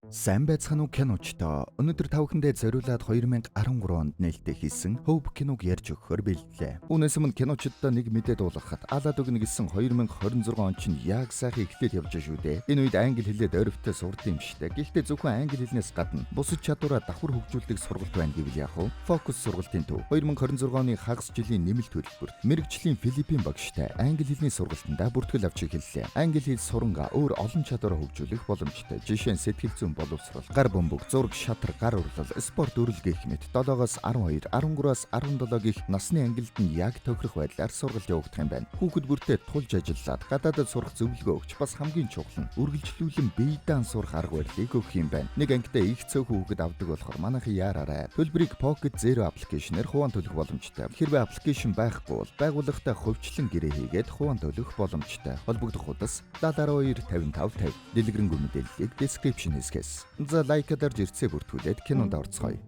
Сайн байцгаана уу, киночдоо. Өнөөдөр та бүхэндээ зориулаад 2013 онд нээлттэй хийсэн Hope киног ярьж өгөхөөр бэлдлээ. Үүнээс өмнө киночдоо нэг мэдээ дуулгахад алаад өгнө гэсэн, 2026 он чинь яг сайхан эхлэл явж шүү дээ. Энэ үед англи хэлээ дөрвтэй сурд юм штэ. Гэхдээ зөвхөн англи хэлнээс гадна бусад чадвараа давхар хөгжүүлдэг сургалт байна гэвэл яах вэ? Фокус сургалтын төв 2026 оны хагас жилийн нэмэлт төлбөрт мэргэжлийн Филиппин багштай англи хэлний сургалтандаа бүртгэл авч эхэллээ. Англи хэл сурангаа өөр олон чадвараа хөгжүүлэх боломжтой. Жишээ нь сэтгэл зүйн боловсрол, гар бөмбөг, зураг, шатар, гар урлал, спорт, өрөл гэх мэт 7-оос 12, 13-аас 17 гэх насны ангилалд нь яг тохирох байдлаар сургалт явагдах юм байна. Хүүхэд бүртээ тулж ажиллаад гадаадад сурах зөвлөгөө өгч, бас хамгийн чухал нь үргэлжлүүлэн бие даан сурах арга барилыг өгөх юм байна. Нэг ангидаа их цөөхөн хүүхэд авдаг болохоор манайхан яараарай. Төлбөрийг Pocket Zero application-ээр хуваан төлөх боломжтой. Хэрвээ application байхгүй бол байгууллагатай хувьчлан гэрээ хийгээд хуваан төлөх боломжтой. Холбогдох хуудас 70 12 55 50. Дэлгэрэнгүй мэдээллийг description хэсгээс. За, like дарж ирцээ бүртгүүлээд кинонд орцгоё.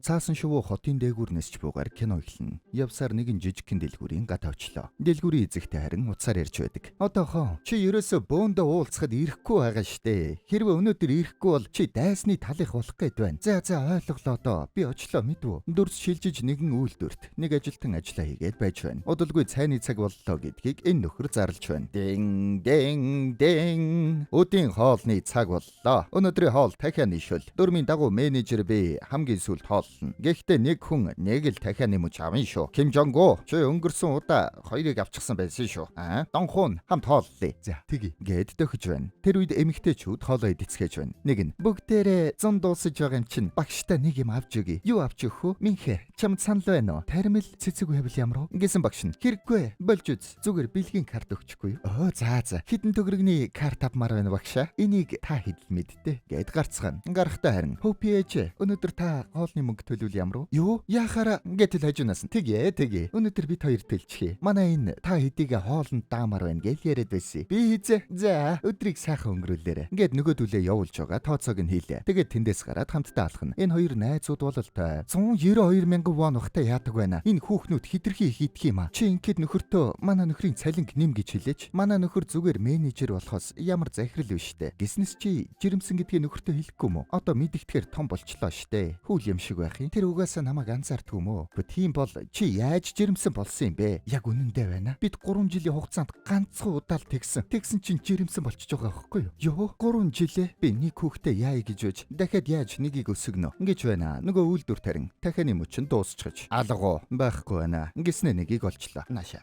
Цаасан шувуу хотын дээгүүр нисч буугаар кино эхэлнэ. Явсаар нэгэн жижигхэн дэлгүүрийн гат очлоо. Дэлгүүрийн эзэгтэй харин утсаар ярьж байдаг. "Одоохоо чи ерөөсө бөөндөө уулзахад ирэхгүй байгаа штэ. Хэрвээ өнөөдөр ирэхгүй бол чи дайсны талынх болох гээд байна." "За за, ойлголоо доо. Би очлоо, мэдвүү." Дүрс шилжиж нэгэн үйлдвэрт нэг ажилтан ажиллаа хийгээд байж байна. Удалгүй цайны цаг боллоо гэдгийг энэ нөхөр зарлж байна. Дин дин дин. Өдийн хоолны цаг боллоо. Өнөөдрийн хоол дахианы шөл. Дүрмийн дагуу менежер би хамгийн сүүлд хооллоно. Гэхдээ нэг хүн нэг л дахианы мөч авна шүү. Ким Жонго, чи өнгөрсөн удаа хоёрыг авчихсан байсан шүү. Аа, Донхуун, хамт хооллоё. "За, тэгье" гээд дөхөж байна. Тэр үед эмэгтэйчүүд хоолоо идцгээж байна. Нэг нь "Бүгдээрээ зун дуусаж байгаа юм чинь багштай нэг юм авч өгье." "Юу авч өгөх вэ? Минхэ, чамд санал байна уу? Тармил цэцэг байвал ямар вэ?" Гэсэн багш нь "Хэрэггүй. Болж үз. Зүгээр бэлгийн карт өгчихгүй юу?" "Оо, за за. Хэдэн төгрөгний карт авмаар байна, багшаа? Энийг та хэдэл мэдтээ" гээд гарцгаана. Гарахтаа харин "Хопи ээж, өнөөдөр та хоолны мөнгө төлвөл ямар вэ?" "Юу? Яхаараа?" Гэтэл хажуунаас нь "Тэгье, тэгье. Өнөөдөр бид хоёр төлчихье. Манай энэ та хэдийгээ хоолнд даамаар байна гэж яриад байсан. Би хийзээ. За, өдрийг сайхан өнгөрүүлээрэ" Ингээд нөгөөдөлөө явуулж байгаа тооцоог нь хийлээ. Тэгээд тэндээс гараад хамтдаа алхна. Энэ хоёр найзууд бололтой. 192 мянган вон ухтай яадаг байна. Энэ хүүхнүүд хитрхи их идэх юм а. Чи ингээд нөхөртөө манай нөхрийн цалинг нэм гэж хэлээч. Манай нөхөр зүгээр менежер болохоос ямар захирал биш штэ. Гиснес чи жирэмсэн гэдгийг нөхөртөө хэлэхгүй мө? Одоо мэдэгдэхээр том болчлоо штэ. Хүл юм шиг байх юм. Тэр угаасаа намайг анзаардгүй мөө. Гэхдээ тийм бол чи яаж жирэмсэн болсон юм бэ? Яг үнэндээ байна. Бид 3 жилийн хугацаанд ганцхан удаа л тэгсэн. Тэгсэн чинь жирэмсэн болчихж байгаа байхгүй юу? Йоо, 3 жилээ би нэг хүүхдээ яая гэж байж дахиад яаж нэгийг өсгөнө гэж байна. Нөгөө үйлдвэр тарин дахианы мөчөн дуусчихж. Алгуу байхгүй байна. Ингэснэ нэгийг олчлоо. Наша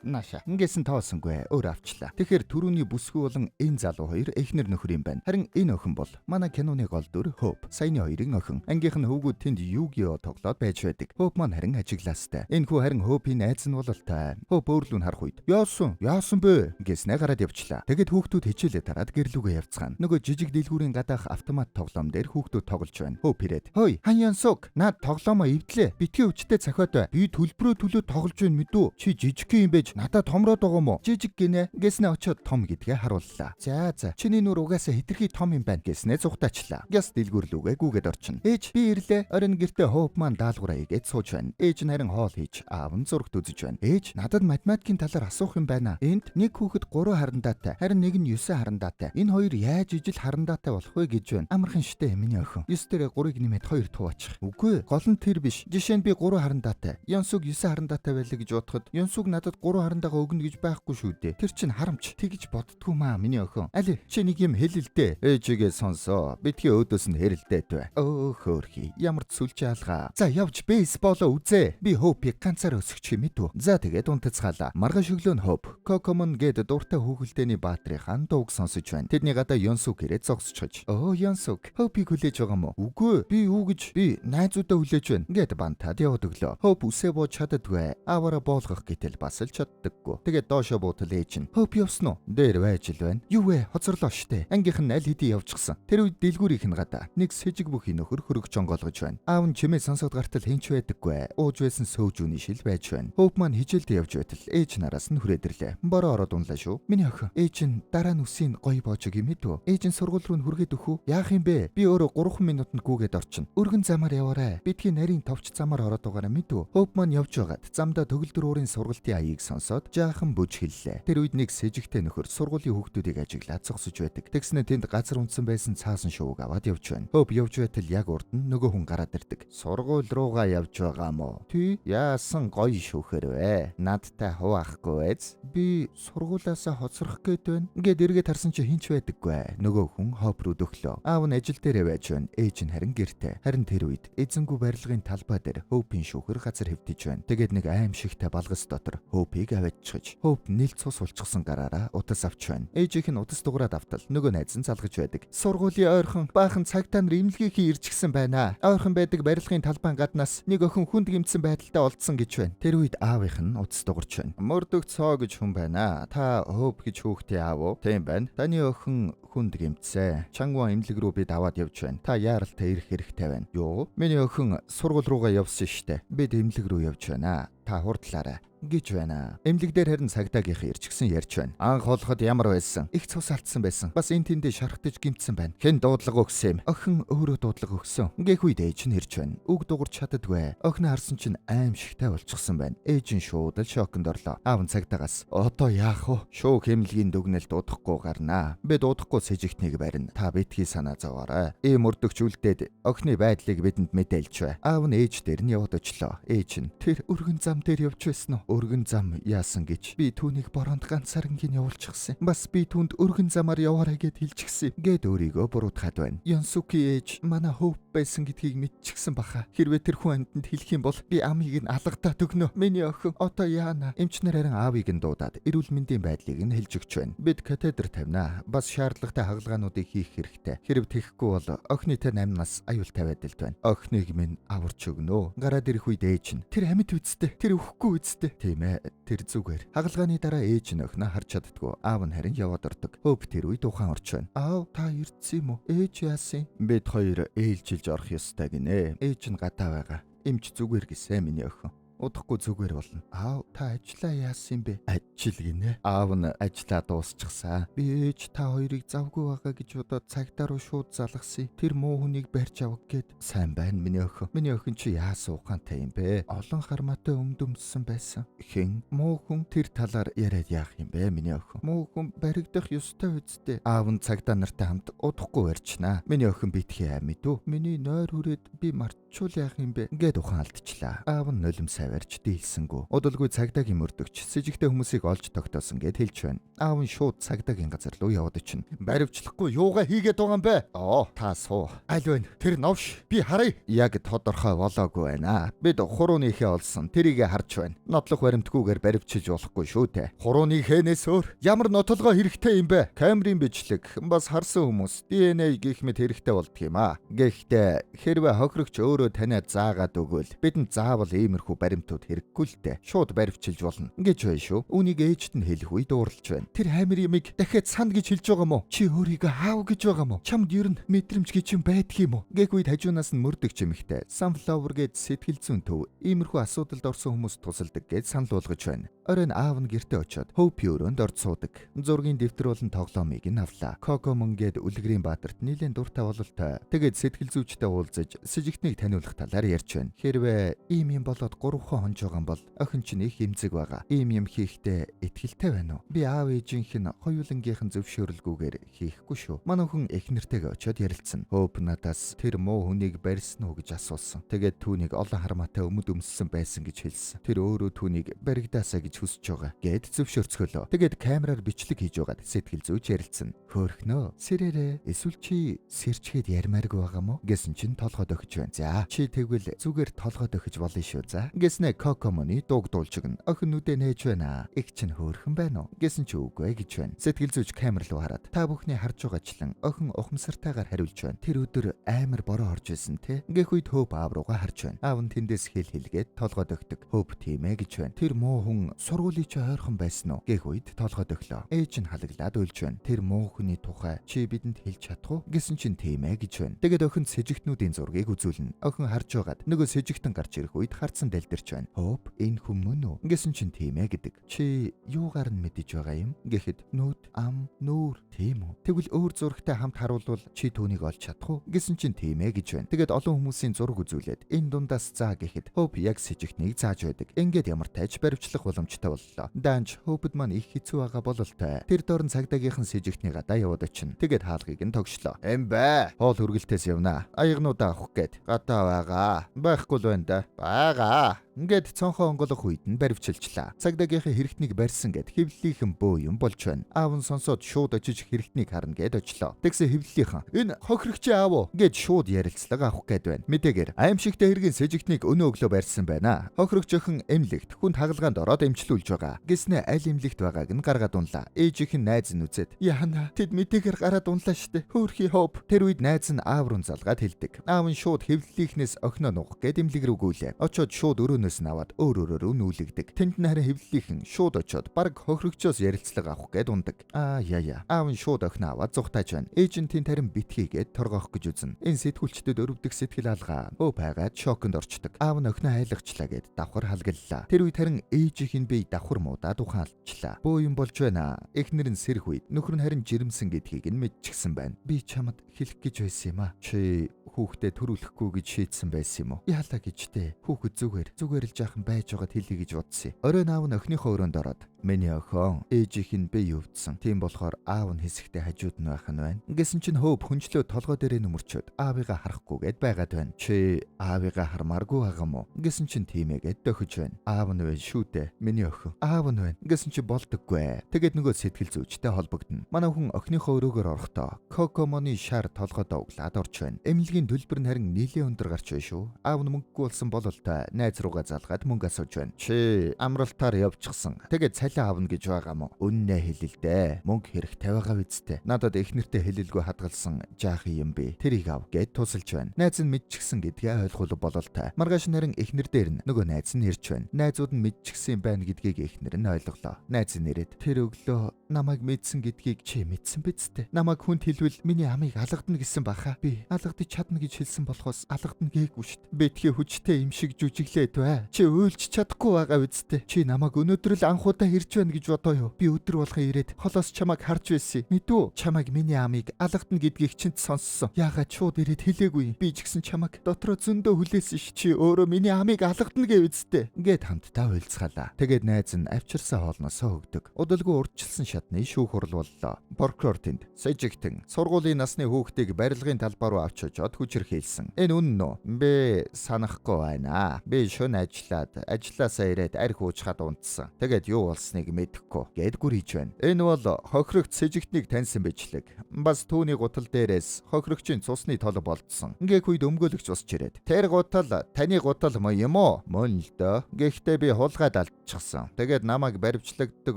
наша. Ингэсэн тоосонгүй өөр авчлаа. Тэгэхээр түрүүний бүсгүй болон энэ залуу хоёр эхнэр нөхөр юм байна. Харин энэ охин бол манай киноны гол дүр Хоп. Саяны хоёрын охин. Ангийнх нь хөвгүүд тэнд Yu-Gi-Oh тоглоод байж байдаг. Хоп маань харин ажиглаастай. Энэ хүү харин Хопийн найз нь бололтой. Хоп өөрлөө нь харах үед "Яасан? Яасан бэ?" гэснэ гараад явчлаа. Тэгэд хүүхдүүд хичээлээ тараад гэрлүүгээ явцгаана. Нөгөө жижиг дэлгүүрийн гадаах автомат тоглоом дээр хүүхдүүд тоглож байна. Хоп ирээд "Хой, хан Янсук, наад тоглоомоо эвдлээ. Битгий өвчтэй цохиод бай." "Би төлбөрөө төлөө тоглож байна мэдүү. Чи жижиг юм байж надад томроод байгаа юм уу?" "Жижиг гинэ" гэснэ очоод том гэдгээ харууллаа. "За за. Чиний нүр угаасаа хитрхи том юм байна" гэснэ зүхтаачлаа. Гяс дэлгүүрлүүгээ гүгээд орчихно. "Ээж, би ирлээ." Оройн гэртээ Хоп маань даалгавраа хийгээд сууж байна. Ээж нь харин хоол хийж, аав нь зурагт үзэж байна. "Ээж, надад математикийн талаар асуух юм байна. Энд нэг хүүхэд 3 харандаатай, харин нэг нь 9 харандаатай. Энэ хоёр яаж ижил харандаатай болох вэ гэж байна." "Амархан штэ, миний охин. 9 дээрээ 3-ыг нэмээд 2 туваачих." "Үгүй, гол нь тэр биш. Жишээ нь би 3 харандаатай. Янсуг 9 харандаатай байлаа гэж бодоход Янсуг надад 3 харандаага өгнө гэж байхгүй шүү дээ. Тэр чинь харамч. Тэгж боддгоо маа, миний охин. Али, чи нэг юм хэл л дээ." "Ээжигээ сонсоо. Битгий өөдөөс нь хэрэлдээд бай." Өө хөөрхий. Ямар сүлж алгаа. За, явж бейсболоо үзээ. Би Хопыг ганцаар өсгөх юм мэдв. За, тэгээд унтацгаалаа. Маргааш өглөө нь Хоп Кокомон гээд дуртай хүүхэлдээний баатрынхаа дууг сонсож байна. Тэдний гадаа Йонсук ирээд зогсчихож. "Өө, Йонсук, Хопыг хүлээж байгаа мó?" "Үгүй. Би юу гэж, би найзуудаа хүлээж байна" Ингээд бантаад яваад өглөө. Хоп үсээ бууж чаддаггүй. Ааваараа боолгох гэтэл бас л чаддаггүй. Тэгээд доошо буутал ээж нь "Хоп явсан уу?" "Дээр байж л байна." "Юу вэ? Хоцорлоо штэ. Ангийнх нь аль хэдийн явчихсан." Тэр үед дэлгүүрийнх нь гадаа нэг сэжиг бүхий нөхөр хөрөгч онгоолгож байна. Аав нь чимээ сонсоод гартал хэн ч байдаггүй. Ууж байсан сөөжүүний шил байж байна. Хоуп маань хичээлд явж байтал ээж нараас нь хүрээд ирлээ. Бороо ороод унлаа шүү. Миний охин, ээж нь дараа нь үсийн гоё боожог юм мэдв. Ээж нь сургууль руу нь хүргээд өгөх үү? Яах юм бэ? Би өөрөө 3 минутанд гүгээд орчин. Өргөн замаар яваарай. Битгий нарийн товч замаар ороод байгаараа мэдв. Хоуп маань явж байгаад замдаа төгөлдөр уурын сургалтын аяыг сонсоод жаахан бүж хэллээ. Тэр үед нэг сэжигтэй нөхөр сургуулийн хүүхдүүдийг ажиглаад зогсож байдаг. Тэгснэ тэнд газар унтсан байсан цаасан шувууг аваад явж байна. Хоуп явж байтал яг урд нь нөгөө хүн гараад ирдэг. Сургууль руугаа явж байгаа мó? Тий. Яасан гоё шүүхэр вэ? Надтай хуваахгүй эз. Би сургуулаасаа хоцрох гээд байна. Ингээд эргээд харсан чи хинч байдаггүй. Нөгөө хүн Хоуп руу дөхлөө. Аав нь ажил дээрээ байж байна. Ээж нь харин гэрте. Харин тэр үед эзэнгүү барилгын талбай дээр Хоупийн шүүхэр газар хэвтэж байна. Тэгээд нэг аимшигтай балгас дотор Хоупийг аваачиж. Хоуп нил цус улчихсан гараараа утас авч байна. Ээжийнх нь утас дугаараад автал нөгөө найз нь залгаж байдаг. Сургуулийн ойрхон баахан цагтаа нар эмнэлгийнхээ ирчихсэн байна. Ойрхон байдаг барилгын талбайн гаднаас нэг охин хүнд гэмтсэн байдалтай олдсон гэж байна. Тэр үед аавынх нь утас дугарч байна. Мөрдөгч цоо гэж хүн байна. Та Хоуп гэж хүүхдийн аав уу? Тийм байна. Таны охин хүнд гэмтсэн. Чангуан эмнэлэг рүү бид аваад явж байна. Та яаралтай ирэх хэрэгтэй байна. Юу? Миний охин сургууль руугаа явсан штэ. Бид эмнэлэг рүү явж байна. Та хурдлаарай гэж байна. Эмнэлэг дээр харин цагдаагийнхан ирчихсэн ярьж байна. Анх олоход ямар байсан? Их цус алдсан байсан. Бас энэ тэндээ шархтаж гэмтсэн байна. Хэн дуудлага өгсөн юм? Охин өөрөө дуудлага өгсөн. Гэх үед ээж нь ирж байна. Үг дуугарч чаддаггүй. Охин харсан чинь аимшигтай болчихсон байна. Ээж нь шууд л шоконд орлоо. Аав нь цагдаагаас одоо яах вэ? Шүүх эмнэлгийн дүгнэлт удахгүй гарнаа. Бид удахгүй сэжигтнийг барина. Та битгий санаа зовоорой. Ийм өрдөгч үлдээд охины байдлыг бидэнд мэдээлж бай. Аав нь ээж дээр нь яваад очлоо. Ээж нь тэр өргөн зам дээр явж байсан уу? Өргөн зам яасан гэж би түүнийг бороонд ганцаарнгийн явуулчихсан. Бас би түүнд өргөн замаар яваарай гэд хэлчихсэн. Гэд өөрийгөө буруутгаад байна. Янсуки ээж манай Хоуп байсан гэдгийг мэдчихсэн баха. Хэрвээ тэр хүн амьтанд хэлэх юм бол би амийг нь алгадаад өгнө. Миний охин одоо яана? Эмчнэр харин аавыг нь дуудаад эрүүл мэндийн байдлыг нь хэлж өгч байна. Бид катетр тавина. Бас шаардлагатай хагалгаануудыг хийх хэрэгтэй. Хэрв тэхгүй бол охины та 8 нас аюултай байдалд байна. Охиныг минь аварч өгнө. Гараад ирэх үед ээж нь тэр амьд үсттэй. Тэр үхэхгүй үсттэй. Тийм ээ, тэр зүгээр. Хагалгааны дараа ээж нь охиноо харж чаддгүй. Аав нь харин яваад ордог. Хоуп тэр үед ухаан орч байна. Аав, та ирдсэн юм уу? Ээж яасан? Бид хоёр ээлжилж орох ёстой гинэ. Ээж нь гадаа байгаа. Эмч зүгээр гисэ миний охин. Удахгүй зүгээр болно. Аав, та ажлаа яасан юм бэ? Ажил гинэ. Аав нь ажлаа дуусчихсан. Би ээж та хоёрыг завгүй байгаа гэж бодоод цагдаа руу шууд залгасан. Тэр муу хүнийг барьж авах гээд. Сайн байна миний охин. Миний охин чи яасан ухаантай юм бэ? Олон хармаатай өмд өмссөн байсан. Хэн? Муу хүн тэр талаар яриад яах юм бэ миний охин? Муу хүн баригдах ёстой үсттэй. Аав нь цагдаа нартай хамт удахгүй барьчнаа. Миний охин битгий аа мэдүү. Миний нойр хүрээд би мартчул яах юм бэ? Гэд ухаан алдчихлаа. Аав нь нулимсаа барьж дийлсэнгүү. Удалгүй цагдаагийн мөрдөгч сэжигтэй хүмүүсийг олж тогтоосон гэд хэлж байна. Аав нь шууд цагдаагийн газар руу яваад очино. Баривчлахгүй юугаа хийгээд байгаа юм бэ? Оо, та суу. Аль вэ? Тэр новш. Би харъя. Яг тодорхой болоогүй байна. Бид хурууны ихээ олсон. Тэрийг харж байна. Нотлох баримтгүйгээр баривчилж болохгүй шүү дээ. Хурууны ихэнээс өөр ямар нотолгоо хэрэгтэй юм бэ? Камерын бичлэг, бас харсан хүмүүс DNA гэх мэт хэрэгтэй болдго юм аа. Гэхдээ хэрвээ хохирогч өөрөө танаа заагаад өгвөл бидэнд заавал иймэрхүү баримтууд хэрэггүй л дээ. Шууд баривчилж болно. Ингэж байна шүү. Үүнийг ээжд нь хэлэх үед уурлж байна. Тэр хамир ямыг дахиад санд гэж хэлж байгаа мó? Чи өөрийгөө хаав гэж байгаа мó? Чамд ер нь мэдрэмж гэж юм байдг юм уу? Гэх үед хажуунаас нь мөрдөгч эмэгтэй Sunflower гээд сэтгэл зүйн төв иймэрхүү асуудалд орсон хүмүүс тусалдаг гэж санал болгож байна. Оройн аав нь гэртээ очиод Хоупийн өрөөнд орж суудаг. Зургийн дэвтэр болон тоглоомыг нь авлаа. Кокомон гээд үлгэрийн баатарт нэлээд дуртай бололтой. Тэгээд сэтгэл зүйчтэй уулзаж сэжигтнийг таниулах талаар ярьж байна. Хэрвээ ийм юм болоод 3 хонж байгаа юм бол охин чинь их эмзэг байгаа. Ийм юм хийхдээ итгэлтэй байна уу? Би аав ээжийнх нь хоёулангийнх нь зөвшөөрөлгүйгээр хийхгүй шүү. Манай хүн эх нэртэйгээ очиод ярилцсан. Хоуп надаас тэр муу хүнийг барьсан уу гэж асуусан. Тэгээд түүнийг олон хармаатай өмд өмссөн байсан гэж хэлсэн. Тэр өөрөө түүнийг баригдаасаа гэж хүсэж байгаа гэд зөвшөөрцгөөлөө. Тэгээд камераар бичлэг хийж байгаад сэтгэл зүйч ярилцсан. Хөөхнөө сэрээрээ эсвэл чи сэрчгээд ярмааргүй байгаа мó гэсэн чинь толгой дохиж байна. За чи тэгвэл зүгээр толгой дохиж болно шүү за. Гэснэ Кокомоны дууг дуулж өгнө. Охин нүдэ нээж байна. Их чинь хөөрхөн байна уу гэсэн чи үгүй гэж байна. Сэтгэл зүйч камер руу хараад та бүхний харж байгаачлан охин ухамсартайгаар хариулж байна. Тэр өдөр амар бороо орж исэн те. Гэх үед Хөп аав руугаа харж байна. Аав нь тэндээс хэл хэлгээд толгой дохидог. Хөп тийм ээ гэж байна. Тэр муу хүн Сургуулийн чи ойрхон байсан уу? Гэх үед толгой дөглөө. Ээж нь халаглаад уйлж байна. Тэр муу хүний тухай чи бидэнд хэлж чадах уу? Гэсэн чинь тийм ээ гэж байна. Тэгээд охин сэжигтнүүдийн зургийг үзүүлнэ. Охин харж байгаад нөгөө сэжигтэн гарч ирэх үед харцсан дэлдэрч байна. Хоп, энэ хүн мөн үү? Гэсэн чинь тийм ээ гэдэг. Чи юугаар нь мэдэж байгаа юм? Гэхэд нүд, ам, нүүр тийм үү? Тэгвэл өөр зурагтай хамт харуулвал чи түүнийг олж чадах уу? Гэсэн чинь тийм ээ гэж байна. Тэгээд олон хүмүүсийн зураг үзүүлээд энэ дундаас заа гэхэд Хоп яг сэжигтнийг зааж байдаг. Ингээд ямар тайж баривчлах боломжтой боллоо. Даанч Хопд маань их хэцүү байгаа бололтой. Тэр дорн цагдаагийнхан сэжигтний гадаа яваад очино. Тэгээд хаалгыг нь тогшлоо. Эм бэ. Хоол хүргэлтээс явна. Аягнуудаа авах гээд гадаа байгаа. Байхгүй л байна да. Байгаа. Ингээд цонхоо онгоолох үед нь баривчилчлаа. Цагдаагийнхаа хэрэгтнийг барьсан гэд хэвлэлийнхэн бөө юм болж байна. Аав нь сонсоод шууд очиж хэрэгтнийг харна гэд очлоо. Тэгсэн хэвлэлийнхэн энэ хохирогч аав уу гэд шууд ярилцлага авах гээд байна. Мэдээгээр аимшигтай хэргийн сэжигтнийг өнөө өглөө барьсан байна. Хохирогч охин эмнэлэгт хүнд хагалгаанд ороод эмчлүүлж байгаа. Гэснэ аль эмнэлэгт байгааг нь гаргаад унлаа. Ээжийнх нь найз нь үзээд яана тэд мэдээгээр гараад унлаа штэ. Хөөрхий хоп. Тэр үед найз нь аав руу залгаад хэлдэг. Аав нь шууд хэвлэлийнхнээс охиноо нугах гэд эмнэлэг рүү гүйлээ. Очоод шууд өрөөнөөс нь аваад өөр өөрөөрөө нүүлэгдэг. Тэнд нь харин хэвлэлийнхэн шууд очоод баг хохирогчоос ярилцлага авах гээд ундаг. Аа яа яа. Аав нь шууд охиноо аваад зугтааж байна. Ээж нь тэнд харин битгийгээд торгоох гэж үзнэ. Энэ сэтгүүлчдэд өрөвдөх сэтгэл алгаа. Өө пайгаад шоконд орчдөг. Аав нь охиноо айлгачлаа гэд давхар халгаллаа. Тэр үед харин ээжийнх нь бие давхар муудаад ухаалчлаа. Бөө юм болж байна. Эхнэр нь сэрэх үед нөхөр нь харин жирэмсэн гэдгийг нь мэдчихсэн байна. Би чамд хэлэх гэж байсан юм аа. Чи хүүхдээ төрүүлэхгүй гэж шийдсэн байсан юм уу? Яалаа гэж дээ. Хүүхэд зүгээр л жаахан байж байгаад хэлье гэж бодсон. Оройн аав нь охиныхоо өрөөнд ороод миний охин ээжийнх нь бие өвдсөн. Тийм болохоор аав нь хэсэгтээ хажууд нь байх нь байна. Ингэсэн чинь Хөөп хүнжлөө толгой дээрээ нүмерчөөд аавыгаа харахгүйгээд байгаад байна. Чи аавыгаа хармааргүй байгаа мó? Ингэсэн чинь тийм ээ гэд дохиж байна. Аав нь байна шүү дээ. Миний охин. Аав нь байна. Ингэсэн чи болдоггүй. Тэгээд нөгөө сэтгэл зүйчтэй холбогдно. Манай хүн охиныхоо өрөөгөр орохдоо Кокомоны шар толгойдоо углаад орж байна. Эмнэлгийн төлбөр нь харин нэлээд өндөр гарч байна шүү. Аав нь мөнгөгүй болсон бололтой найз руугаа залгаад мөнгө асууж байна. Чи амралтаар явчихсан. Тэгээд цалин авна гэж байгаа мó? Үннээ хэлэл дээ. Мөнгө хэрэгтэй байгаа үсттэй. Надад эхнэртэй хэлэлгүй хадгалсан жаахан юм би. Тэрийг ав гэд тусалж байна. Найз нь мэдчихсэн гэдгээ ойлгуул бололтой. Маргааш нэрэн эхнэр дээр нь нөгөө найз нь ирж байна. Найзууд нь мэдчихсэн юм байна гэдгийг эхнэр нь ойлголоо. Найз нь ирээд тэр өглөө намайг мэдсэн гэдгийг чи мэдсэн биз дээ. Намайг хүнд хэлвэл миний амийг алгадна гэсэн баха. Би алгадаж чадна гэж хэлсэн болохоос алгадна гээгүй шүү дээ. Битгий хүчтэй юм шиг жүжиглээд бай. Чи уйлж чадахгүй байгаа биз дээ. Чи намайг өнөөдөр л анхудаа ирж байна гэж бодоо юу? Би өдөр болгон ирээд холоос чамайг харж байсан. Мэдүү? Чамайг миний амийг алгадна гэдгийг чинь сонссон. Яагаад шууд ирээд хэлээгүй юм? Би ч гэсэн чамайг дотроо зөндөө хүлээсэн ш. Чи өөрөө миний амийг алгадна гэв биз дээ. Ингээд хамтдаа уйлцгаалаа. Тэгээд найз нь авчирсан хоолноосоо өгдөг. Удалгүй урьдчилсан шатны шүүх хурал боллоо. Прокурор тэнд сэжигтэн сургуулийн насны хүүхдийг барилгын талбай руу авч очоод хүчирхийлсэн. Энэ үнэн үү? Би санахгүй байна. Би шөнө ажиллаад ажилласаа ирээд арх уучхад унтсан. Тэгээд юу болсныг мэдэхгүй гэд гүрийж байна. Энэ бол хохирогч сэжигтнийг таньсан бичлэг. Бас түүний гутал дээрээс хохирогчийн цусны толь болдсон. Ингээх үед өмгөөлөгч усч ирээд тэр гутал таны гутал мөн юм уу? Мөн л дөө. Гэхдээ би хулгайд алдчихсан. Тэгээд намайг баривчлагддаг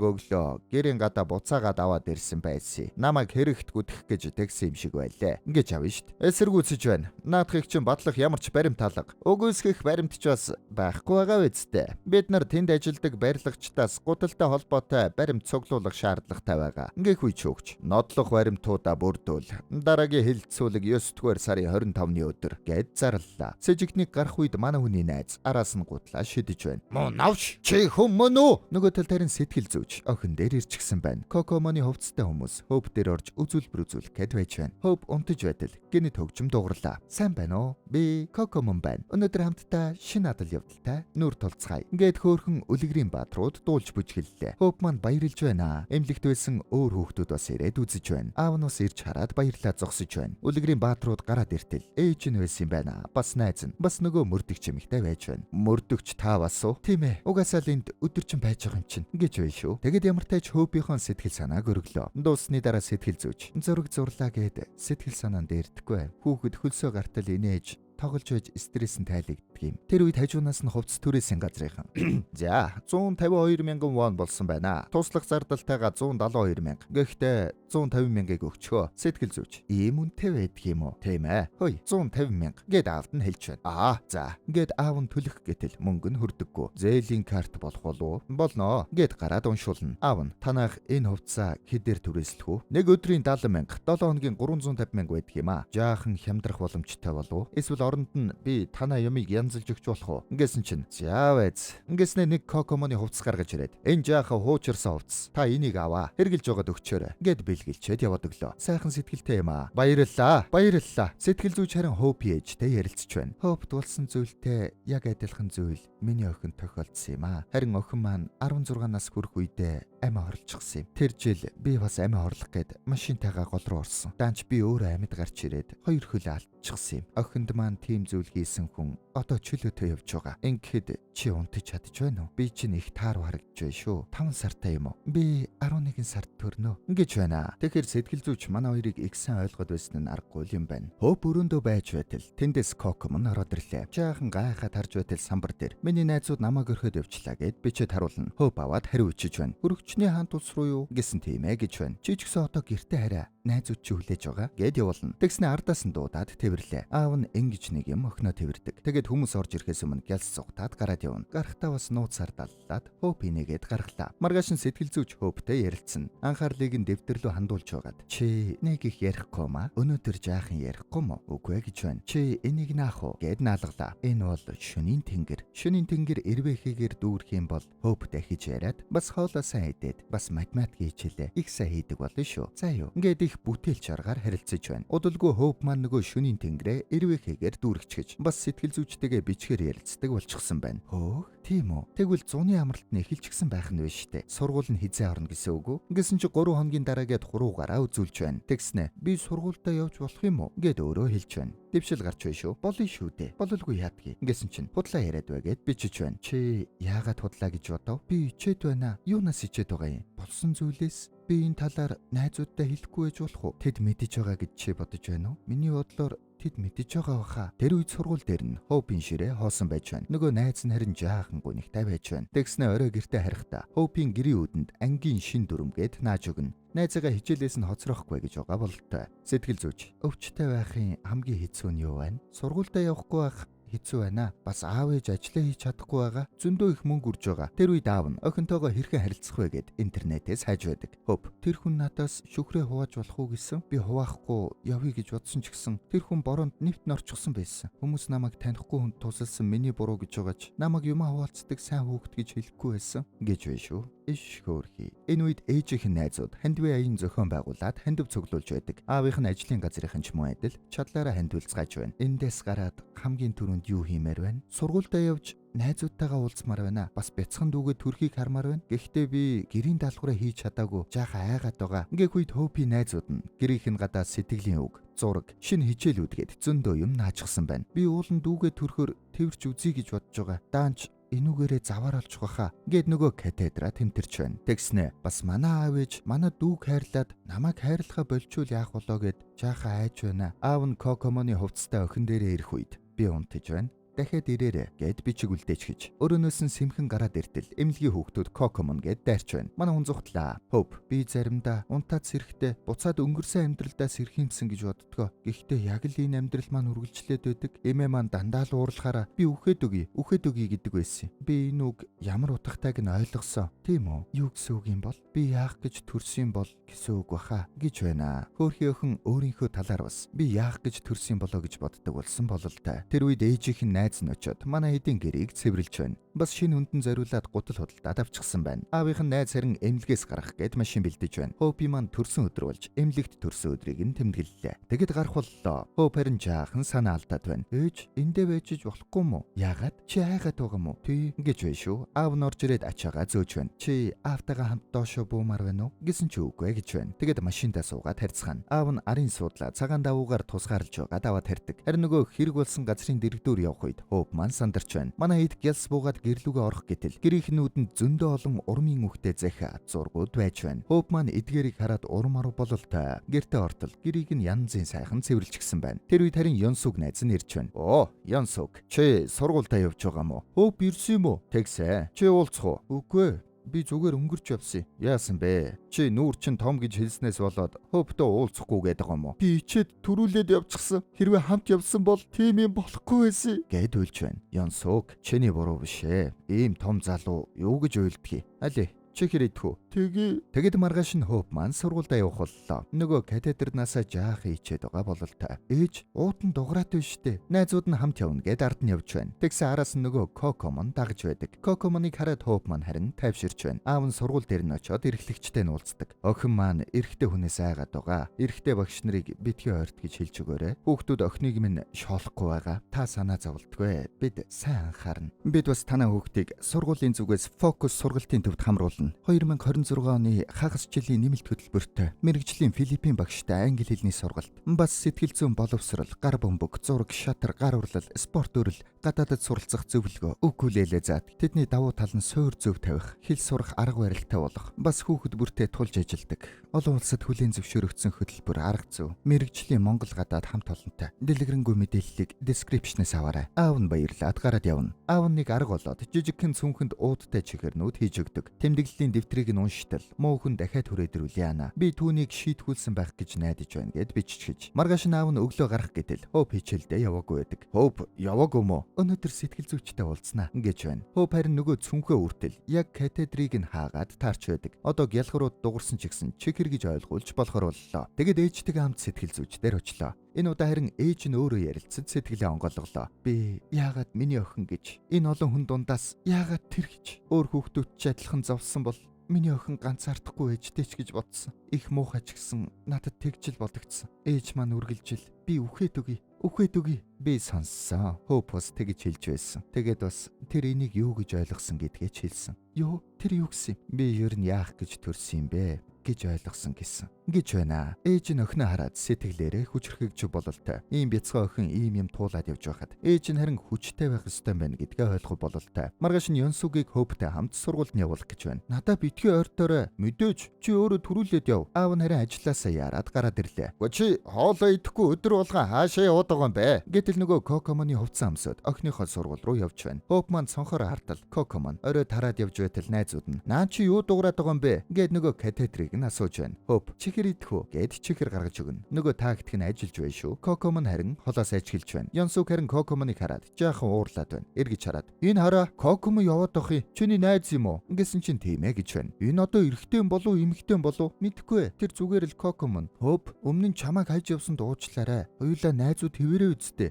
өглөө гэрийн гадаа буцаагаад аваад ирсэн байсан. Намайг хэрэгт гүдэх гэж тэгсэн юм шиг байлээ. Ингэж авна штт. Эсэргүүцэж байна. Наадхыг чинь батлах ямар ч баримт алга. Үгүйсгэх баримт ч бас байхгүй байгаа үсттэй. Бид нар тэнд ажилдаг барилгачдаас гуталтай холбоотой баримт цуглуулах шаардлагатай байгаа. Ингээх үе чүүгч. Нодлох баримтуудаа бүрдүүл. Дараагийн хэлэлцүүлэг 9 дугаар сарын 25-ны өдөр гэд зарлалаа. Сэжигтнийг гарах үед манай хүний найз араас нь гутлаа шидэж байна. Муу навш чи хүн мөн үү? Нөгөө тал харин сэтгэл зүйч охин дээр ирчихсэн байна. Кокомоны хувцастай хүмүүс Хөп дээр орж үзүүлбэр үзүүлэх гээд байж байна. Хөп унтаж байтал гэнэт хөгжим дуугарлаа. Сайн байна уу? Би Кокомон байна. Өнөөдөр хамтдаа шинэ адал явдалтай нүр тулцгаая. Ингээд хөөхөн үлгэрийн баатрууд дуулж бүжгэллээ. Хөп маань баярлж байна. Эмнэлэгт байсан өөр хүүхдүүд бас ирээд үзэж байна. Аав нь бас ирж хараад баярлаа зогсож байна. Үлгэрийн баатрууд гараад иртэл ээж нь байсан юм байна. Бас найз нь, бас нөгөө мөрдөгч эмэгтэй байж байна. Мөрдөгч та бас уу? Тийм ээ. Угаасаа л энд өдөржин байж байгаа юм чинь. Ингэж байна шүү. Тэгээд ямар тач Хөпийнхөө сэтгэл санааг өргөлөө. Дууссаны дараа сэтгэл зүйч зураг зурлаа гэд сэтгэл санаанд дээрдэхгүй. Хүүхэд хөлсөө гартал инээж Тоглож байж стресс нь тайлагддаг юм. Тэр үед хажуунаас нь хувцас түрээсийн газрынхан. За, 152 мянган вон болсон байна. Туслах зардалтайгаа 172 мянга. Гэхдээ 150 мянгаыг өгчхөө. Сэтгэл зүйч. Ийм үнэтэй байдаг юм уу? Тийм ээ. Хөөе, 150 мянга гээд аавд нь хэлж байна. Аа, за. Гээд аав нь төлөх гэтэл мөнгө нь хүрдэггүй. Зээлийн карт болох болов? Болноо. Гээд гараад уншуулна. Аав нь танах энэ хувцсаа хэдээр түрээслэх үү? Нэг өдрийн 70 мянга, 7 хоногийн 350 мянга байдаг юм аа. Жаахан хямдрах боломжтой болов уу? Эсвэл оронд нь би танаа юмыг янзалж өгч болох уу? Ингэсэн чинь за вэз. Ингэснээр нэг Кокомоны хувцас гаргаж ирээд энэ жаахан хуучирсан хувцас. Та энийг аваа. Хэрглэж байгаад өгчөөрэй. Гэд бэлгэлчээд яваад өглөө. Сайхан сэтгэлтэй юм аа. Баярлалаа. Баярлалаа. Сэтгэл зүйч харин Хоп ээжтэй ярилцж байна. Хопт болсон зүйлтэй яг адилхан зүйл миний охин тохиолдсон юм аа. Харин охин маань 16 нас хүрэх үедээ амиа хорлочихсон юм. Тэр жил би бас амиа хорлох гээд машинтайгаа гол руу орсон. Даанч би өөрөө амьд гарч ирээд хоёр хөлөө алдчихсан юм. Охинд маань тийм зүйл хийсэн хүн одоо чөлөөтэй явж байгаа. Ингэхэд чи унтаж чадж байна уу? Би чинь их тааруу харагдж байна шүү. 5 сартай юм уу? Би 11 сард төрнө. Ингэж байна. Тэгэхээр сэтгэл зүйч манай хоёрыг их сайн ойлгоод байсан нь аргагүй юм байна. Хоп өрөөндөө байж байтал тэндээс Кокомон ороод ирлээ. Жаахан гайхаад харж байтал самбар дээр миний найзууд намайг орхиод явчлаа гэд бичээд харуулна. Хоп аваад хариу өчөж байна. Хөрөгчний хаант улс руу юу гэсэн тийм ээ гэж байна. Чи ч гэсэн одоо гэртээ хараа. Найзууд чи хүлээж байгаа гэд явуулна. Тэгснэ ардаас нь дуудаад тэвэрлээ. Аав нь ингэж нэг юм охиноо тэвэрдэг. Тэгээд хүмүүс орж ирэхээс өмнө гялс цугтаад гараад явна. Гарахтаа бас нууцаар даллаад Хоп инээгээд гаргалаа. Маргааш нь сэтгэл зүйч Хоптэй ярилцсан. Анхаарлыг нь дэвтэр рүү хандуулж байгаад чи нэг их ярихгүй маа. Өнөөдөр жаахан ярихгүй мó? Үгүй ээ гэж байна. Чи энийг наах уу гэд наалгалаа. Энэ бол шөнийн тэнгэр. Шөнийн тэнгэр эрвээхийгээр дүүрэх юм бол Хоп дахиж яриад бас хоолоо сайн идээд бас математик хичээлээ их сайн хийдэг болно шүү. За юу. Ингээд их бүтээлч аргаар харилцаж байна. Удалгүй Хоп маань нөгөө шөнийн тэнгэрээ эрвээхийгээр дүүргэж бас сэтгэл зүйчтэйгээ бичгээр ярилцдаг болчихсон байна. Хөөх, тийм үү? Тэгвэл зуны амралт нь эхэлчихсэн байх нь биш үү? Сургууль нь хизээ орно гэсэн үг үү? Ингэсэн чи 3 хоногийн дараагээд хуруугаараа үзүүлж байна. Тэгснэ би сургуультай явж болох юм уу? Гэд өөрөө хэлж байна. Дэвшил гарч байна шүү. Болно шүү дээ. Бололгүй яадгийг. Ингэсэн чинь худлаа яриад бай гэд бичиж байна. Чи яагаад худлаа гэж бодов? Би ичээд байна. Юунаас ичээд байгаа юм? Болсон зүйлээс би энэ талаар найзуудтай хэлэхгүй байж болох уу? Тэд мэдэж байгаа гэж чи бодож байна уу? Миний бодлоор тэд мэдэж байгаа баха. Тэр үед сургууль дээр нь Хопын ширээ хоосон байж байна. Нөгөө найз нь харин жаахан гунигтай байж байна. Тэгснэ орой гэртээ харихтаа Хопын гэрийн үүдэнд ангийн шин дүрмгээд нааж өгнө. Найзаагаа хичээлээс нь хоцрохгүй гэж байгаа бололтой. Сэтгэл зүйч өвчтэй байхын хамгийн хэцүү нь юу байна? Сургуультай явахгүй байх хэцүү байна. Бас аав ээж ажиллаа хийж чадахгүй байгаа. Зөндөө их мөнгө үрж байгаа. Тэр үед аав нь охинтойгоо хэрхэн харилцах вэ гэд интернетээс хайж байдаг. Хөп тэр хүн надаас шүхрээ хувааж болох уу гэсэн. Би хуваахгүй явъя гэж бодсон ч гэсэн тэр хүн бороонд нэвт норчихсон байсан. Хүмүүс намайг танихгүй хүнд тусалсан миний буруу гэж байгаа ч намайг юмаа хуваалцдаг сайн хүүхэд гэж хэлэхгүй байсан гэж байна шүү. Иш хөөрхий. Энэ үед ээжийнх нь найзууд хандив аян зохион байгуулад хандив цуглуулж байдаг. Аавынх нь ажлын газрынхан ч мөн адил чадлаараа хандивалцгааж байна. Эндээс гараад хамгийн түрүүнд юу хиймээр байна? Сургуультай явж найзуудтайгаа уулзмаар байна. Бас бяцхан дүүгээ төрхийг хармаар байна. Гэхдээ би гэрийн даалгавраа хийж чадаагүй. Жаахан айгаад байгаа. Ингэх үед Хопи найзууд нь гэрийнх нь гадаа сэтгэлийн үг, зураг, шинэ хичээлүүд гээд зөндөө юм наачихсан байна. Би уулын дүүгээ төрхөөр тэрч үзье гэж бодож байгаа. Даанч энүүгээрээ заваар олчих байхаа. Ингээд нөгөө катедра тэмтэрч байна. Тэгснэ бас манай аав ээж манай дүүг хайрлаад намайг хайрлахаа болчвол яах болоо гэд жаахан айж байна. Аав нь Кокомоны хувцастай охин дээрээ ирэх үед би унтаж байна. Дахиад ирээрэ гэд бичиг үлдээч гэж. Өрөөнөөс нь сэмхэн гараад иртэл эмнэлгийн хүүхдүүд Кокомон гэд дайрч байна. Манай хүн зүхтлаа. Хөп би заримдаа унтаад сэрэхдээ буцаад өнгөрсөн амьдралдаа сэрх юмсан гэж боддгоо. Гэхдээ яг л энэ амьдрал маань үргэлжлээд байдаг. Эмээ маань дандаа л уурлахаараа би үхээд өгье, үхээд өгье гэдэг байсан. Би энэ үг ямар утгатайг нь ойлгосон. Тийм үү? Юу гэсэн үг юм бол? Би яах гэж төрсөн бол гэсэн үг баха гэж байна. Хөөрхий охин өөрийнхөө талаар бас би яах гэж төрсөн болоо гэж боддог болсон бололтой. Тэр үед ээжийнх нь найз нь очиод манай эдийн гэрийг цэвэрлж байна. Бас шинэ хүндэн зориулаад гутал худалдаад авчихсан байна. Аавынх нь найз харин эмнэлгээс гарах гээд машин бэлдэж байна. Хопи маань төрсөн өдөр болж эмнэлэгт төрсөн өдрийг нь тэмдэглэлээ. Тэгэд гарах боллоо. Хоп харин жаахан санаа алдаад байна. Ээж эндээ байжиж болохгүй мүү? Яагаад? Чи айгаад байгаа мүү? Тий ингэж байна шүү. Аав нь орж ирээд ачаагаа зөөж байна. Чи аавтайгаа хамт доошо буумаар байна уу? Гэсэн чи үгүй гэж байна. Тэгэд машиндаа суугаад харьцгаана. Аав нь арын суудлаа цагаан давуугаар тусгаарлаж байгаад аваад харьдаг. Харин нөгөө хэрэг болсон газрын дэрэгдүүр явах үед үед Хоуп маань сандарч байна. Манай хэд гялс буугаад гэрлүүгээ орох гэтэл гэрийнх нь нүдэнд зөндөө олон урмын үхтэй захиа зургууд байж байна. Хоуп маань эдгээрийг хараад урам арав бололтой. Гэртээ ортол гэрийг нь янзын сайхан цэвэрлчихсэн байна. Тэр үед харин Йонсуг найз нь ирж байна. Оо, Йонсуг, чи сургуультай явж байгаа мó? Хоуп ирсэн юм уу? Тэгсэ. Чи уулзах уу? Үгүй. Би зүгээр өнгөрч явсан. Яасан бэ? Чи нүүр чин том гэж хэлснээс болоод Хоуптой уулзахгүй гэдэг юм уу? Би ичээд төрүүлээд явчихсан. Хэрвээ хамт явсан бол тийм юм болохгүй байсан гэд уйлж байна. Йонсуг, чиний буруу биш ээ. Ийм том залуу юу гэж уйлдгийг. Али, чи хэр идэх үү? Тэгээ. Тэгэд маргааш нь Хоуп маань сургуульдаа явах боллоо. Нөгөө катедрнаасаа жаахан ичээд байгаа бололтой. Ээж уутан дуграатай биш үү? Найзууд нь хамт явна гэд ард нь явж байна. Тэгсэн араас нь нөгөө Кокомон дагаж байдаг. Кокомоныг хараад Хоуп маань харин тайвширч байна. Аав нь сургууль дээр нь очиод эрхлэгчтэй нь уулздаг. Охин маань эрэгтэй хүнээс айгаад байгаа. Эрэгтэй багш нарыг битгий ойрт гэж хэлж өгөөрэй. Хүүхдүүд охиныг минь шоолохгүй байгаа. Та санаа зовлтгүй. Бид сайн анхаарна. Бид бас танай хүүхдийг сургуулийн зүгээс фокус сургалтын төвд хамруулна. 2026 оны хагас жилийн нэмэлт хөтөлбөртэй мэрэгжлийн Филиппин багштай англи хэлний сургалт, бас сэтгэл зүйн боловсрол, гар бөмбөг, зураг, шатар, гар урлал, спорт өрл, гадаадад суралцах зөвлөгөө, укулеле заад. Тэдний давуу тал нь суур зөв тавих, хэл сурах арга барилтай болох, бас хүүхэд бүртээ тулж ажилладаг. Олон улсад хүлээн зөвшөөрөгдсөн хөтөлбөр, арга зүй, мэрэгжлийн Монгол гадаад хамт олонтой. Дэлгэрэнгүй мэдээллийг description-ээс аваарай. Аав нь баярлаад гараад явна. Аав нь нэг арга болоод жижигхэн цүнхэнд уудтай чихэрнүүд хийж өгдөг. Тэмдэглэлийн дэвтрийг нь унштал муу хүн дахиад хүрээдрүүлээ ана. Би түүнийг шийтгүүлсэн байх гэж найдаж байна гэд биччихэж. Маргааш нь аав нь өглөө гарах гэтэл Хоуп хичээлдээ яваагүй байдаг. Хоуп яваагүй мó? Өнөөдөр сэтгэл зүйчтэй уулзнаа гэж байна. Хоуп харин нөгөө цүнхээ үртэл яг катедрийг нь хаагаад таарч байдаг. Одоо гялхрууд дугарсан ч гэсэн чихэр гэж ойлгуулж болохоор боллоо. Тэгэд ээжтэйгээ хамт сэтгэл зүйч дээр очлоо. Энэ удаа харин ээж нь өөрөө ярилцсан сэтгэлээ онгойлголоо. Би яагаад миний охин гэж энэ олон хүн дундаас яагаад тэр гэж өөр хүүхдүүд ч адилхан зовсон бол миний охин ганцаардахгүй ээжтэй ч гэж бодсон. Их муухай ч гэсэн надад тэгжил бодогдсон. Ээж маань үргэлжил би үхээд өгье. Үхээд өгье. Би сонссон. Хоуп бас тэгж хэлж байсан. Тэгээд бас тэр энийг юу гэж ойлгосон гэдгээ ч хэлсэн. Юу? Тэр юу гэсэн юм? Би ер нь яах гэж төрсөн юм бэ гэж ойлгосон гэсэн. Гэж байна. Ээж нь охиноо хараад сэтгэлээрээ хүчрхэгж бололтой. Ийм бяцхан охин ийм юм туулаад явж байхад ээж нь харин хүчтэй байх ёстой байна гэдгээ ойлгох бололтой. Маргааш нь Йонсугийг Хоуптай хамт сургуульд нь явуулах гэж байна. Надаа битгий ойртоорой. Мэдээж чи өөрөө төрүүлээд яв. Аав нь харин ажилласаа яраад гараад ирлээ. Гэхдээ чи хоолоо идэхгүй өдөр болгон хаашаа яваад байгаа юм бэ? Гэтэл нөгөө Кокомоны хувцас амсаад охиныхоо сургууль руу явж байна. Хоуп маань цонхоор хартал Кокомон орой тараад явж байтал найзууд нь наа чи юу дуграад байгаа юм бэ? Гэт нөгөө катедрийг нь асууж байна. Хоуп чихэр идэх үү гэд чихэр гаргаж өгнө. Нөгөө тактик нь ажиллаж байна шүү. Кокомон харин холоос ажиглаж байна. Йонсуг харин Кокомоныг хараад жаахан уурлаад байна. Эргэж хараад энэ хараа Кокомон яваад ах юм. Чиний найз юм уу? Ингэсэн чинь тийм ээ гэж байна. Энэ одоо эрэгтэй болов эмэгтэй болов мэдэхгүй. Тэр зүгээр л Кокомон. Хоуп өмнө нь чамайг хайж явсанд уучлаарай. Хоёулаа найзууд хэвээрээ үсттэй.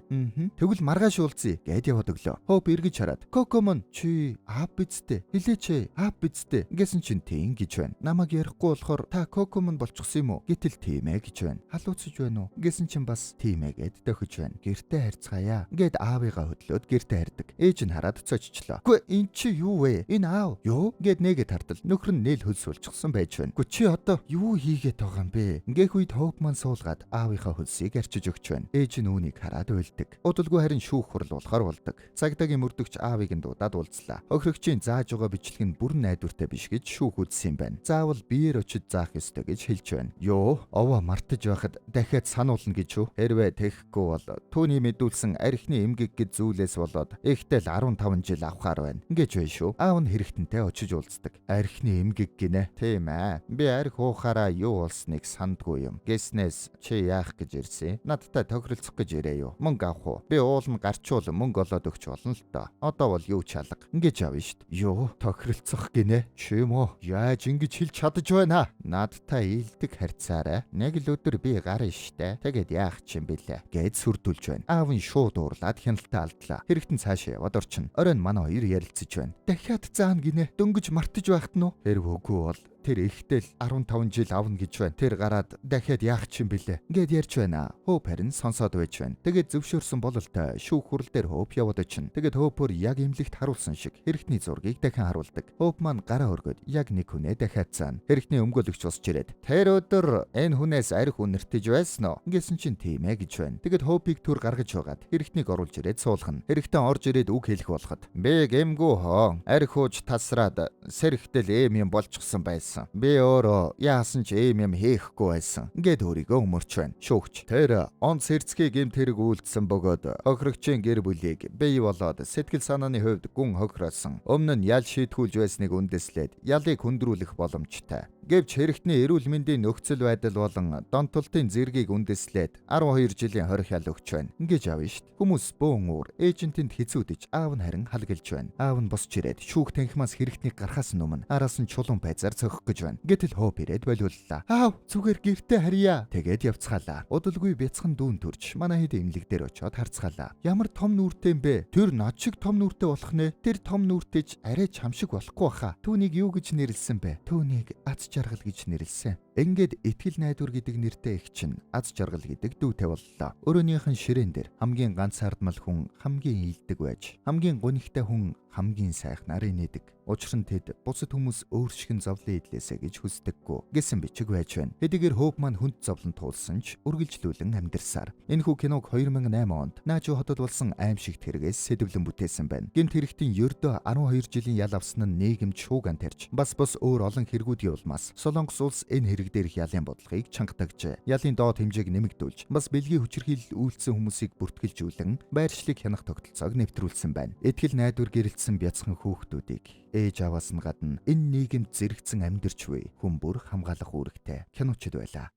Тэгвэл маргааш уулзъя гэд яваад өглөө. Хоуп эргэж хараад Кокомон чи аав бидтэй. Хэлээч ээ аав бидтэй. Ингэсэн чинь тийм гэж байна. Намайг ярихгүй болохоор та Кокомон болчихсон юм уу? Гэтэл тийм ээ гэж байна. Халууцж байна уу? Гэсэн чинь бас тийм ээ гэд дохиж байна. Гэртээ харьцгаая. Гэд аавыгаа хөдлөөд гэртээ харьдаг. Ээж нь хараад цоччлоо. Үгүй эн чи юу вэ? Энэ аав юу? Гэд нэгэд хартал нөхөр нь нээл хөлс сулчихсан байж байна. Үгүй чи одоо юу хийгээд байгаа юм бэ? Ингээх үед Хоуп маань суулгаад аавынхаа хөлсийг арчиж өгч байна. Ээж нь үүнийг хараад уйлдаг. Удалгүй харин шүүх хурал болохоор болдог. Цагдаагийн мөрдөгч аавыг нь дуудаад уулзлаа. Хохирогчийн зааж байгаа бичлэг нь бүрэн найдвартай биш гэж шүүх үзсэн юм байна. Заавал биеэр очиж заах ёстой гэж хэлж байна. Йоо, овоо мартаж байхад дахиад сануулна гэж юу? Хэрвээ тэгэхгүй бол түүний мэдүүлсэн архины эмгэг гэж зүйлээс болоод ихтэл 15 жил авахаар байна. Ингэж байна шүү. Аав нь хэрэгтэнтэй очиж уулздаг. Архины эмгэг гинэ. Тийм ээ. Би арх уухаараа юу болсныг сандгүй юм. Гэснээс чи яах гэж ирсэн? Надтай тохиролцох гэж ирээ юу? Мөнгө авах уу? Би уулна гарчуул мөнгө олоод өгч болно л доо. Одоо бол юу ч алга. Ингэж авна штт. Юу? Тохиролцох гинэ? Чи юм уу? Яаж ингэж хэлж чадаж байна? Надтай илдэг харьцаарай. Нэг л өдөр би гарна штэ. Тэгээд яах ч юм бэлээ гэд сүрдүүлж байна. Аав нь шууд уурлаад хяналтаа алдлаа. Хэрэгтэн цаашаа яваад орчин. Оройн манай хоёр ярилцаж байна. Дахиад заана гинэ. Дөнгөж мартаж байхад нь уу? Хэрв үгүй бол Тэр ихтэл 15 жил авна гэж байна. Тэр гараад дахиад яах чинь бэлээ. Ингээд ярьж байна. Хоуп харин сонсоод байж байна. Тэгээд зөвшөөрсөн бололтой шүүх хурал дээр Хоуп яваад очино. Тэгээд Хоупоор яг эмнэлэгт харуулсан шиг хэрэгтний зургийг дахин харуулдаг. Хоуп маань гараа өргөд яг нэг хүнээ дахиад цаана. Хэрэгтний өмгөөлөгч босч ирээд тэр өдөр энэ хүнээс арх үнэртэж байсан уу? Гэсэн чинь тийм ээ гэж байна. Тэгээд Хоупыг төр гаргаж байгаад хэрэгтнийг оруулж ирээд суулгана. Хэрэгтэн орж ирээд үг хэлэх болоход би гэмгүү хоо арх ууж тасраад сэрхтэл эм юм болчихсон байсан. Би өөрөө яасан ч эм юм хийхгүй байсан. Ингээд өөрийгөө өмөрч байна. Шүүгч. Тэр онц хэрцгий гэмт хэрэг үйлдсэн бөгөөд хохирогчийн гэр бүлийг бий болоод сэтгэл санааны хувьд гүн хохиросон. Өмнө нь ял шийтгүүлж байсныг үндэслээд ялыг хүндрүүлэх боломжтой. Гэвч хэрэгтний эрүүл мэндийн нөхцөл байдал болон донтолтын зэргийг үндэслээд 12 жилийн хорих ял өгч байна. Ингэж авна шít. Хүмүүс бөөн уур эйжентэнд хэцүүдэж аав нь харин халгалж байна. Аав нь босч ирээд шүүх танхимаас хэрэгтнийг гарахаас өмнө араас нь чулуун байзаар цохих гэж байна. Гэтэл Хоуп ирээд болиуллаа. Аав, зүгээр гэртээ харьяа. Тэгээд явцгаалаа. Удалгүй бяцхан дүүн төрж манай хэд эмнэлэг дээр очиод харцгаалаа. Ямар том нүртэй юм бэ? Тэр над шиг том нүртэй болох нэ. Тэр том нүртэй ч арай чам шиг болохгүй баха. Түүнийг юу гэж нэрлсэн бэ? Түүнийг аз жаргал гэж нэрлсэн. Ингээд итгэл найдвар гэдэг нэртэй эгч чинь аз жаргал гэдэг дүүтэй боллоо. Өрөөнийх нь ширээн дээр хамгийн ганцаардмал хүн хамгийн ийдэг байж, хамгийн гунигтай хүн хамгийн сайхнаар инээдэг. Учир нь тэд бусад хүмүүс өөр шигэн зовлон идлээсэ гэж хүсдэггүй гэсэн бичиг байж байна. Хэдийгээр Хоуп маань хүнд зовлон туулсан ч үргэлжлүүлэн амьдарсаар. Энэхүү киног 2008 онд Наажу хотод болсон аимшигт хэрэгээс сэдэвлэн бүтээсэн байна. Гэмт хэрэгтийн ердөө 12 жилийн ял авсан нь нийгэмд шууган тарьж, бас өөр олон хэрэгүүдийн улмаас Солонгос улс энэ хэрэг дээрх ялын бодлогыг чангатагжээ. Ялын доод хэмжээг нэмэгдүүлж, бас бэлгийн хүчирхийлэл үйлдсэн хүмүүсийг бүртгэлжүүлэн байршлыг хянах тогтолцоог нэвтрүүлсэн байна. Итгэл найдвар гэрэлтсэн бяцхан хүүхдүүдийг ээж аваас нь гадна энэ нийгэмд зэрэгцэн амьдарч буй хүн бүр хамгаалах үүрэгтэй. Киночд байлаа.